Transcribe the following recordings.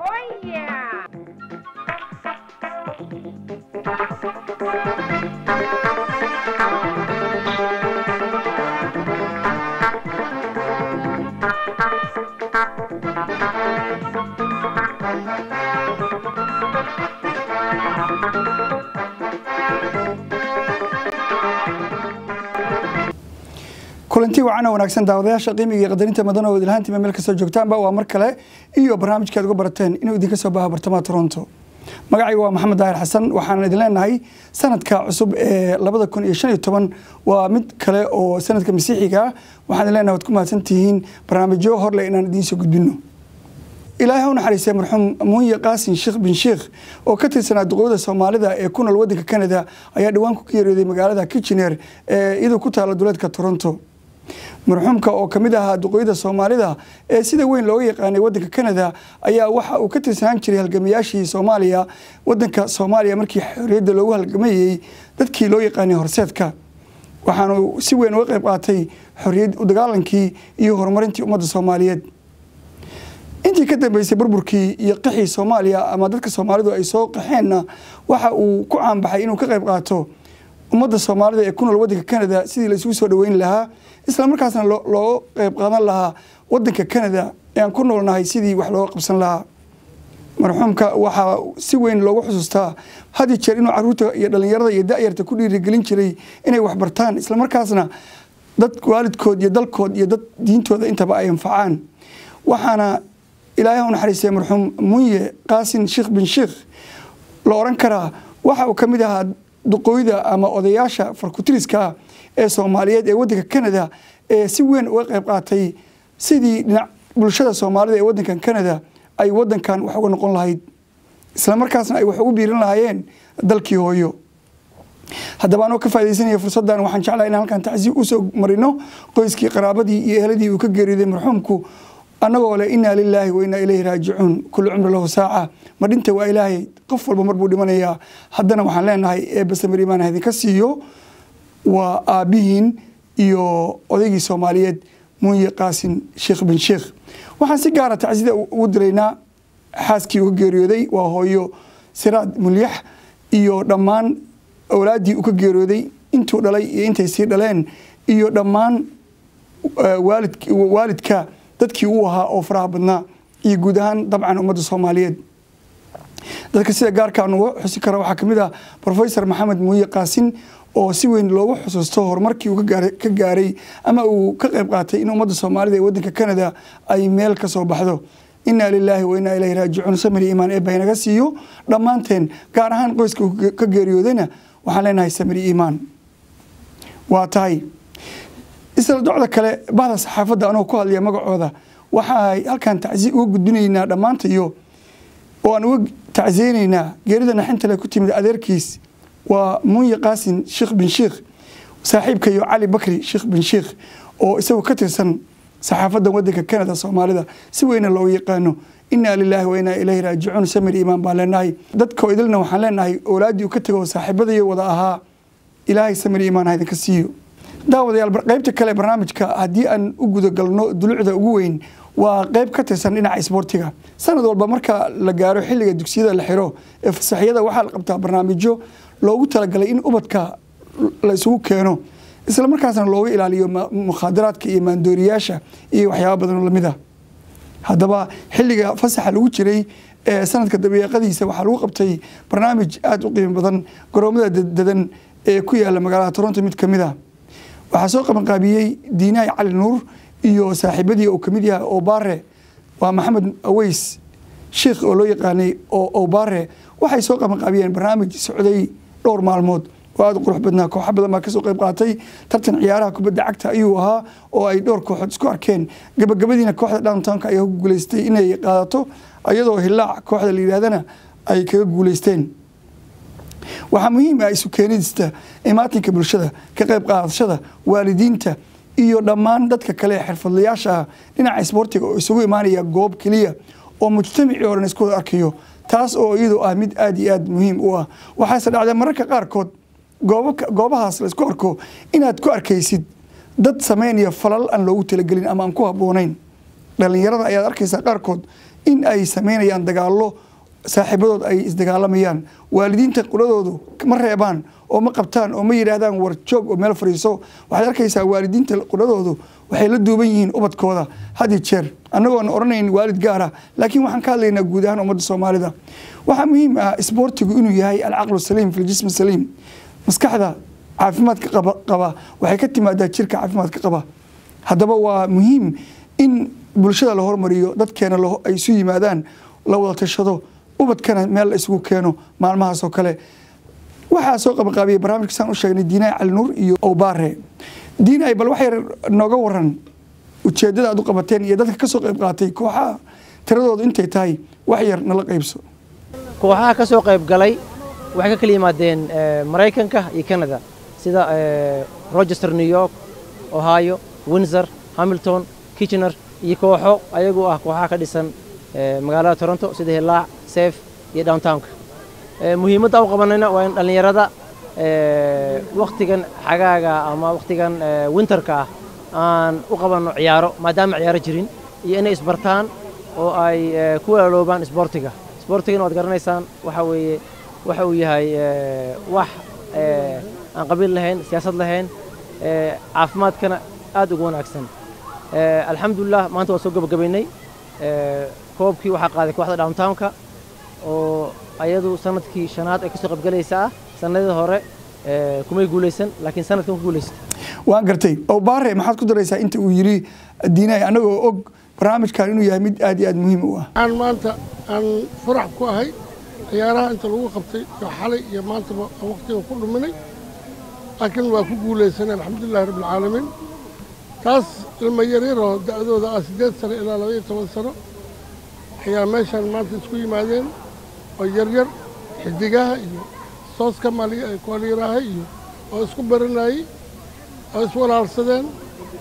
Yeah! Kulanti wacan oo wanaagsan, daawadayaasha qiimiga iyo qadarinta mudan oo idilhaantiima meel kastoo joogtaanba, waa mar kale iyo barnaamijka aad uga barateen inuu idinka soo baha bartamaha Toronto. Magacayga waa Maxamed Daahir Xasan. Waxaan idin leenahay sanadka cusub ee 2015 waa mid kale oo sanadka Masiixiga ah. Waxaan idin leenahay waad ku mahadsantihiin barnaamijyo horleh inaan idiin soo gudbino. Ilaahay ha u naxariistay marxuum Munye Qaasin Sheekh bin Sheekh oo ka tirsanaa duqowda Soomaalida ee ku nool waddanka Canada ayaa dhowaan ku geeriyooday magaalada Kitchener ee iyadoo ku taala duleedka Toronto. Marxuumka oo kamid ahaa duqoyda Soomaalida ee sida weyn looga yaqaanay waddanka Canada ayaa waxa uu ka tirsanaan jiray halgamayaashii Soomaaliya, waddanka Soomaaliya markii xorriyadda loogu halgamayey dadkii loo yaqaanay horseedka. Waxaanu si weyn uga qayb qaatay xorriyad u dagaalankii iyo horumarintii ummadda Soomaaliyeed. Intii ka dambeysay burburkii iyo qaxii Soomaaliya ama dadka Soomaalidu ay soo qaxeenna, waxa uu ku caanbaxay inuu ka qayb qaato ummadda Soomaalida ee ku nool waddanka Canada sidii la isugu soo dhoweyn lahaa, isla markaasna looga qayb qaadan lahaa waddanka Canada ee aan ku noolnahay sidii wax looga qabsan lahaa. Marxuumka waxaa si weyn loogu xusuustaa had iyo jeer inuu caruurta iyo dhallinyarada iyo da'yarta ku dhiirigelin jiray inay wax bartaan, isla markaasna dad waalidkood iyo dalkood iyo dad diintooda intaba ay anfacaan. Waxaana Ilaahay ha u naxariistay marxuum Munye Qaasin Sheekh bin Sheekh la oran karaa waxa uu ka mid ahaa duqooyda ama odayaasha farkutiriska ee Soomaaliyeed ee waddanka Canada ee si weyn uga qayb qaatay sidii dhinac bulshada Soomaalida ee waddankan Canada ay waddankan wax uga noqon lahayd, isla markaasna ay wax ugu biirin lahaayeen dalkii hooyo. Haddaba anoo ka faaidaysanaya fursaddan, waxaan jeclahay in halkan tacsi usoo marino qoyskii, qaraabadii iyo eheladii uu ka geeriyooday marxuumku, annagoo leh innaa lilaahi wa innaa ilayhi raajicuun. Kullu cumri lahu saaca, ma dhinta waa Ilaahay, qof walba mar buu dhimanayaa. Haddana waxaan leenahay Eebbe samir iimaan ha idinka siiyo. Waa aabbihiin iyo odaygii Soomaaliyeed Munye Qaasin Sheekh bin Sheekh. Waxaan si gaara tacsida ugu diraynaa xaaskii uga geeriyooday, waa hooyo Siraad Mulyax, iyo dhammaan awlaaddii uu ka geeriyooday, intuu dhalay iyo intay sii dhaleen, iyo dhammaan waalidka dadkii uu ahaa oo faraha badnaa, iyo guud ahaan dabcan ummadda Soomaaliyeed. Dadka sida gaarka aan uga xusi kara waxaa kamid ah Professor Maxamed Muuye Qaasin oo si weyn loogu xusuusto horumarkii uu ka gaaray ama uu ka qayb qaatay in ummadda Soomaalida ee waddanka Canada ay meel ka soo baxdo. Innaa lilaahi wa innaa ilayhi raajicuun. Samir iimaan Eebba inaga siiyo dhammaanteen, gaar ahaan qoyska uu ka geeriyoodayna waxaan leenahay samir iimaan. Waa tahay, isla docda kale, bahda saxaafadda anoo ku hadlaya magacooda waxay halkan tacsi uga gudbinaynaa dhammaantayo oo aan uga tacsiyeynaynaa geerida naxinta le ku timid adeerkiis, waa Munye Qaasin Sheekh bin Sheekh, saaxiibkayo Cali Bakri Sheekh bin Sheekh oo isagu ka tirsan saxaafadda waddanka Canada Soomaalida si weyna looga yaqaano. Innaa lilaahi wa innaa ilayhi raajicuun. Samir iimaan baan leenahay. Dadkoo idilna waxaan leenahay owlaaddii uu ka tego saaxiibadayo wada ahaa, Ilaahay samir iimaan ha idinka siiyo. Daawadayaal, qaybta kale barnaamijka haddii aan u gudagalno, dulucda ugu weyn waa qayb ka tirsan dhinaca isboortiga. Sanad walba marka la gaaro xilliga dugsiyada la xiro ee fasaxyada, waxaa la qabtaa barnaamijyo loogu talagalay in ubadka la isugu keeno, isla markaasna looga ilaaliyo mukhaadaraadka iyo maandooriyaasha iyo waxyaaba badan oo lamid ah. Haddaba xilliga fasaxa lagu jiray ee sanadka dabeeqadiisa waxaa lagu qabtay barnaamij aada u qiimo badan garoomada dadan ee ku yaala magaalada Toronto. Mid kamid ah waxaa soo qabanqaabiyey Diinaay Cali Nuur iyo saaxiibadii uu kamid yahay Obare, waa Maxamed Aweys Sheikh oo loo yaqaanay Obare. Waxay soo qabanqaabiyeen barnaamij socday dhowr maalmood oo aada u qurux badnaa. Kooxo badan baa kasoo qayb qaatay. Tartan ciyaaraha kubadda cagta ayuu ahaa oo ay dhowr kooxood isku arkeen. Gabagabadiina kooxda Downtownka ayaa ku guuleystay inay qaadato, iyadoo Hilaac kooxda la yidhahdana ay kaga guuleysteen. Waxaa muhiim ah isu keenista imaatinka bulshada, ka qayb qaadashada waalidiinta iyo dhammaan dadka kale ee xirfadlayaasha ah dhinaca isboortiga oo isugu imaanaya goob keliya oo mujtamacii oo dhan isku wada arkayo, taas oo iyadu ah mid aada iyo aada muhiim u ah. Waxaase dhacda mararka qaarkood goobahaas la isku arko inaad ku arkaysid dad samaynaya falal aan loogu talagelin ama aan ku habboonayn. Dhallinyarada ayaad arkaysaa qaarkood in ay samaynayaan dagaallo, saaxiibadood ay isdagaalamayaan. Waalidiinta quladoodu ma reebaan oo ma qabtaan oo ma yidhaahdaan war joog oo meel fariiso. Waxaad arkaysaa waalidiinta quladoodu waxay la duuban yihiin ubadkooda had iyo jeer, annagoon odhanayn waalid gaara, laakiin waxaan ka hadlaynaa guud ahaan ummadda Soomaalida. Waxaa muhiim ah isboortigu inuu yahay alcaqlu saliim fi ljismi saliim. Maskaxda caafimaadka qaba waxay ka timaadaa jirka caafimaadka qaba. Haddaba waa muhiim in bulshada la hormariyo, dadkeena ay isu yimaadaan, la wada tashado, ubadkana meel la isugu keeno maalmahaas oo kale. Waxaa soo qabaqaabiyey barnaamijka, saan u sheegnay, Diinay Cali Nuur iyo Owbaare. Diinay, bal waxay nooga waran ujeeddada aad u qabateen iyo dadka ka soo qayb qaatay, kooxaha tiradoodu intay tahay, wax yar nala qaybso. Kooxaha ka soo qayb galay waxay ka kala yimaadeen Maraykanka iyo Canada, sida Rochester, New York, Ohio, Windsor, Hamilton, Kitchener, iyo kooxo ayagu ah kooxaha ka dhisan magaalada Toronto, sida Hilaac, Sef iyo downtownka. Muhiimadda u qabanayna waa in dhallinyarada wakhtigan xagaaga ama wakhtigan winterka ah aan u qabanno ciyaaro, maadaama ciyaaro jirin, iyo inay isbartaan oo ay ku walaaloobaan isboortiga. Isboortigana waad garanaysaan waxa weeye, waxa uu yahay wax aan qabiil lahayn, siyaasad lahayn, caafimaadkana aad ugu wanaagsan. Alxamdulilah, maanta waa soo gabagabaynay. Koobkii waxaa qaaday kooxda downtownka oo ayadu sanadkii shanaad ay kasoo qaybgalaysa ah. Sanadii hore kumay guulaysan, laakiin sanadkan ku guulaysatay. Waan gartay. Owbaare, maxaad ku daraysaa inta uu yidhi Diinay, annagoo og barnaamijkan inuu yahay mid aad iyo aad muhiim u ah? Aan maanta aan farax ku ahay ciyaaraha inta lagu qabtay iyo xalay iyo maantaba aan waqtiga ku dhuminay, laakiin waa ku guulaysanay, alxamdulilahi rabbilcaalamiin. Taas ilma yaryaroo da'dooda ah 8 sano ilaa 12 sano ayaa meeshaan maanta isku yimaadeen, oo yaryar, xidigaha iyo sooska kualiiraaha iyo oo isku baranayey oo iswalaalsadeen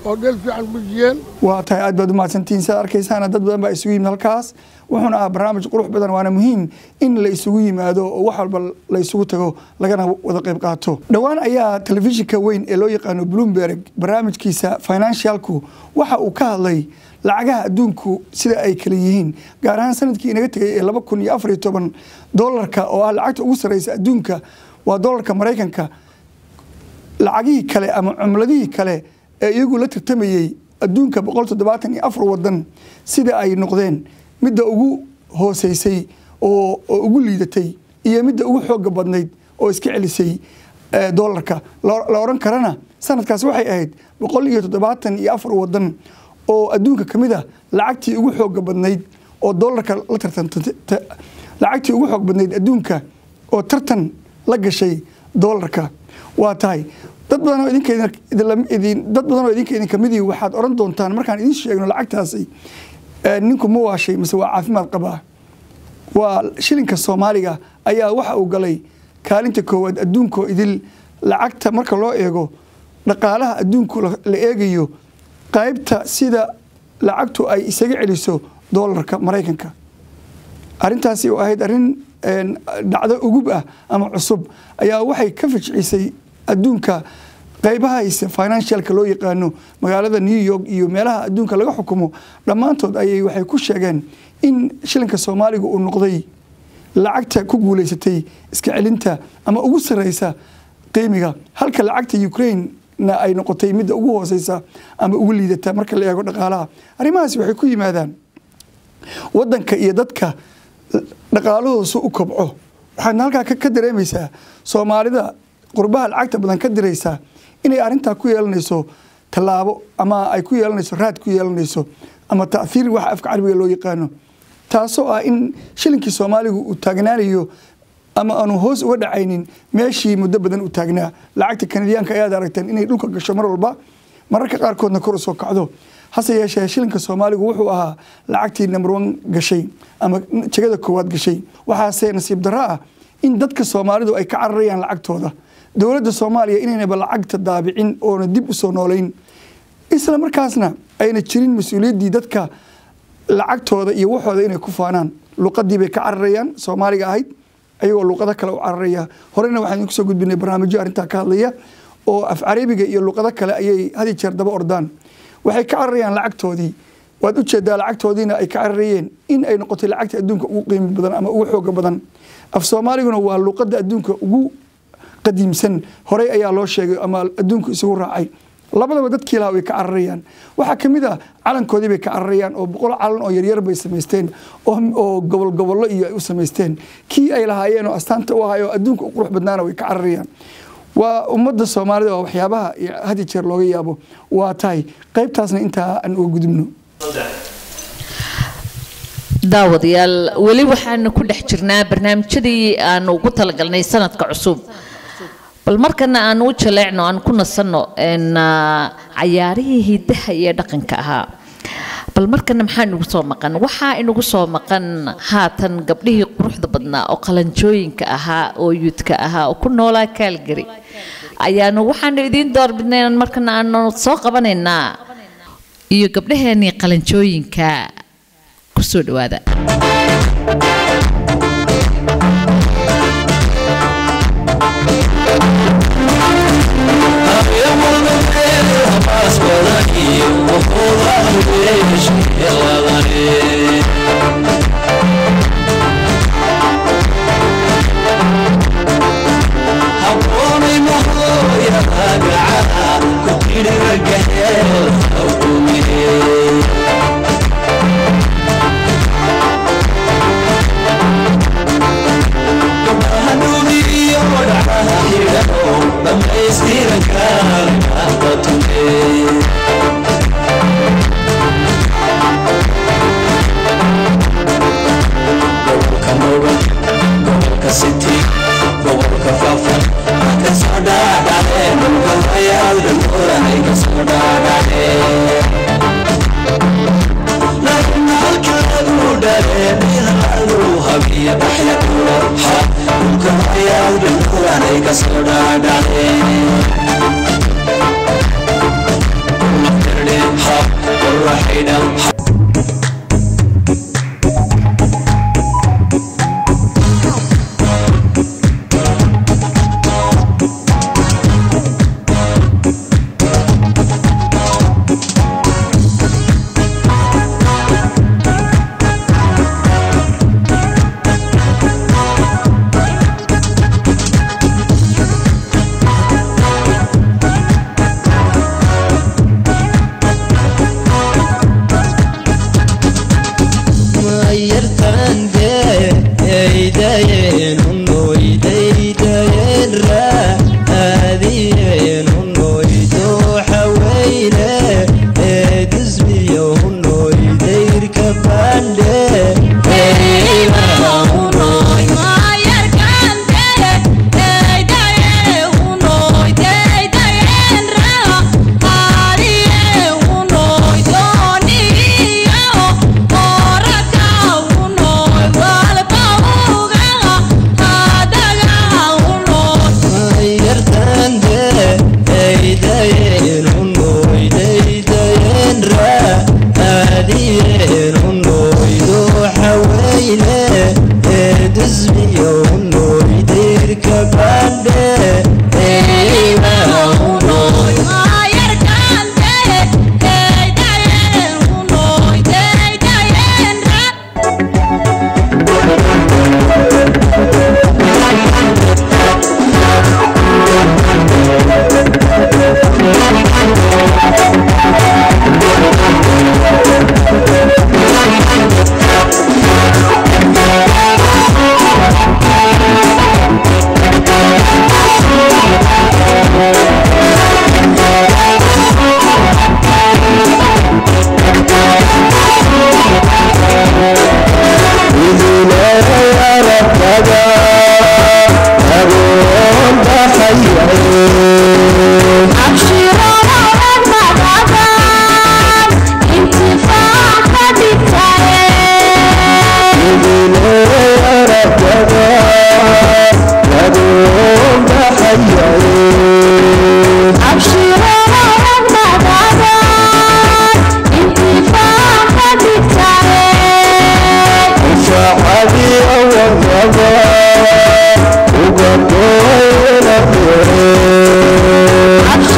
oo dheel fiican bujiyeen. Waa tahay, aad baad u mahadsantihiin. Sidaad arkaysaana, dad badan baa isugu yimid halkaas. Wuxuuna ahaa barnaamij qurux badan, waana muhiim in la isugu yimaado oo wax walba la isugu tago, lagana wada qayb qaato. Dhowaan ayaa telefishinka weyn ee loo yaqaano Bloomberg barnaamijkiisa financialku waxa uu ka hadlay lacagaha adduunku sida ay kala yihiin, gaar ahaan sanadkii inaga tegay ee 2014. Doolarka oo ah lacagta ugu sarreysa adduunka waa doolarka Maraykanka. Lacagihii kale ama cumladihii kale ee iyagu la tartamayey adduunka, 174 wadan, sida ay noqdeen, midda ugu hooseysay oo ugu liidatay iyo midda ugu xooga badnayd oo iska celisay doolarka la oran karana sanadkaas waxay ahayd 174 wadan oo adduunka ka mid ah lacagtii ugu xooga badnayd oo doolarka la tartantay, lacagtii ugu xoog badnayd adduunka oo tartan la gashay doolarka. Waa tahay, dad badan oo idinka idin kamidii waxaad oran doontaan markaan idin sheegno lacagtaasi, ninku ma waashay mise waa caafimaad qabaa? Waa shilinka Soomaaliga ayaa waxa uu galay kaalinta koowaad adduunkoo idil lacagta marka loo eego dhaqaalaha adduunku la eegayo, qaybta sida lacagtu ay isaga celiso doolarka Maraykanka. Arrintaasi oo ahayd arrin dhacdo ugub ah ama cusub ayaa waxay ka fajcisay adduunka qaybahaysa financialka loo yaqaano. Magaalada New York iyo meelaha adduunka laga xukumo dhammaantood ayay waxay ku sheegeen in shilinka Soomaaliga uu noqday lacagta ku guulaysatay iska celinta ama ugu sarreysa qiimiga, halka lacagta Ukraine-na ay noqotay midda ugu hooseysa ama ugu liidata marka la eego dhaqaalaha. Arrimahaasi waxay ku yimaadaan wadanka iyo dadka dhaqaalahooda su u kobco. Waxaadna halkaa ka dareemaysaa Soomaalida qurbaha lacagta badan ka diraysaa inay arrintaa ku yeelanayso tallaabo ama ay ku yeelanayso raad, ku yeelanayso ama ta'thiir waxa afka Carabiga loo yaqaano, taasoo ah in shilinkii Soomaaligu uu taagnaanayo ama aanu hoos uga dhacaynin meeshii muddo badan u taagnaa. Lacagta Kanadiyaanka ayaad aragteen inay dhulka gasho mar walba, mararka qaarkoodna kor usoo kacdo. Hase yeeshee shilinka Soomaaligu wuxuu ahaa lacagtii number one gashay ama jegada koowaad gashay. Waxaase nasiib darro ah in dadka Soomaalidu ay ka cararayaan lacagtooda, dowladda Soomaaliya inaynaba lacagta daabicin oona dib usoo noolayn, isla markaasna ayna jirin mas-uuliyaddii dadka lacagtooda iyo waxooda inay ku faanaan. Luqadii bay ka cararayaan Soomaaliga ahayd, ayagoo luqado kale u cararaya. Horena waxaan idinku soo gudbinay barnaamijyo arrintaa ka hadlaya oo af Carabiga iyo luqado kale ayay had iyo jeer daba ordaan. Waxay ka cararayaan lacagtoodii. Waad u jeedaa lacagtoodiina ay ka cararayeen in ay noqotay lacagta adduunka ugu qiimo badan ama ugu xooga badan. Af Soomaaliguna waa luqadda adduunka ugu qadiimsan, horey ayaa loo sheegay ama adduunku isugu raacay. Labadaba dadkii lahaa way ka cararayaan. Waxaa ka mid ah calankoodii bay ka cararayaan, oo 100 calan oo yaryar bay samaysteen oo gobol gobollo iyo ay u samaysteen. Kii ay lahaayeen oo astaanta u ahaay oo adduunka u qurux badnaana way ka cararayaan. Waa ummadda Soomaalida, waa waxyaabaha had iyo jeer looga yaabo. Waa tahay qaybtaasna intaa aan uga gudubno. Daawadayaal, weli waxaanu ku dhex jirnaa barnaamijyadii aanu ugu talagalnay sanadka cusub. Bal markana aanu u jaleecno, aan ku nasanno cayaarihii hidaha iyo dhaqanka ahaa. Bal markana maxaa inagu soo maqan? Waxaa inagu soo maqan haatan gabdhihii quruxda badnaa oo qalanjooyinka ahaa oo yuudka ahaa oo ku noolaa Kaalgari ayaanu waxaanu idiin doorbidnay inaan markana aanu soo qabanaynaa iyo gabdhaheenii qalanjooyinka. Kusoo dhawaada.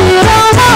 Abshirada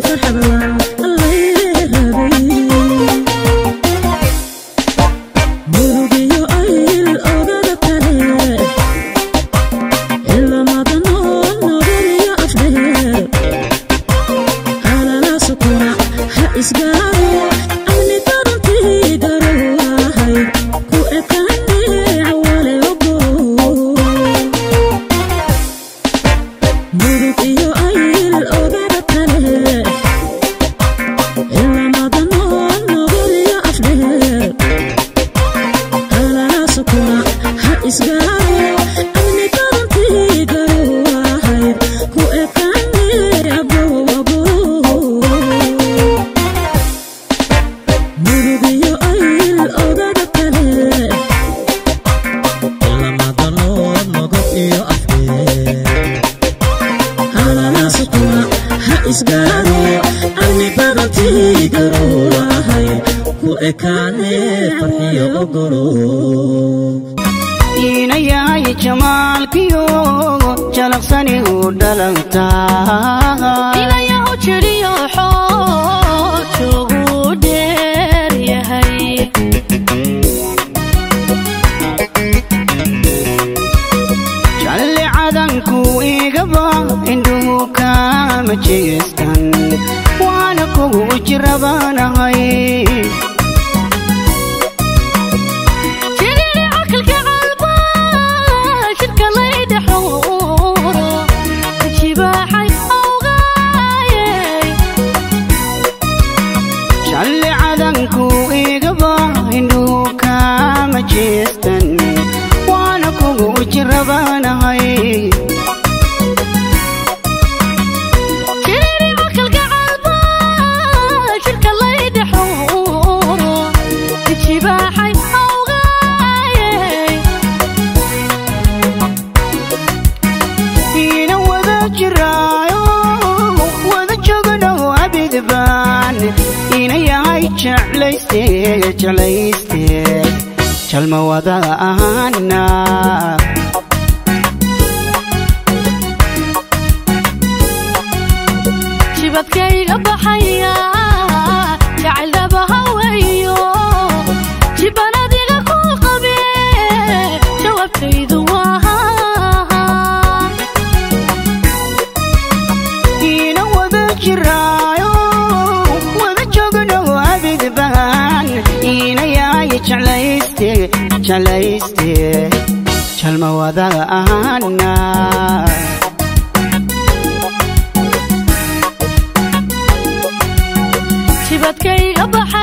Farxad la Jibadkayga baxaya.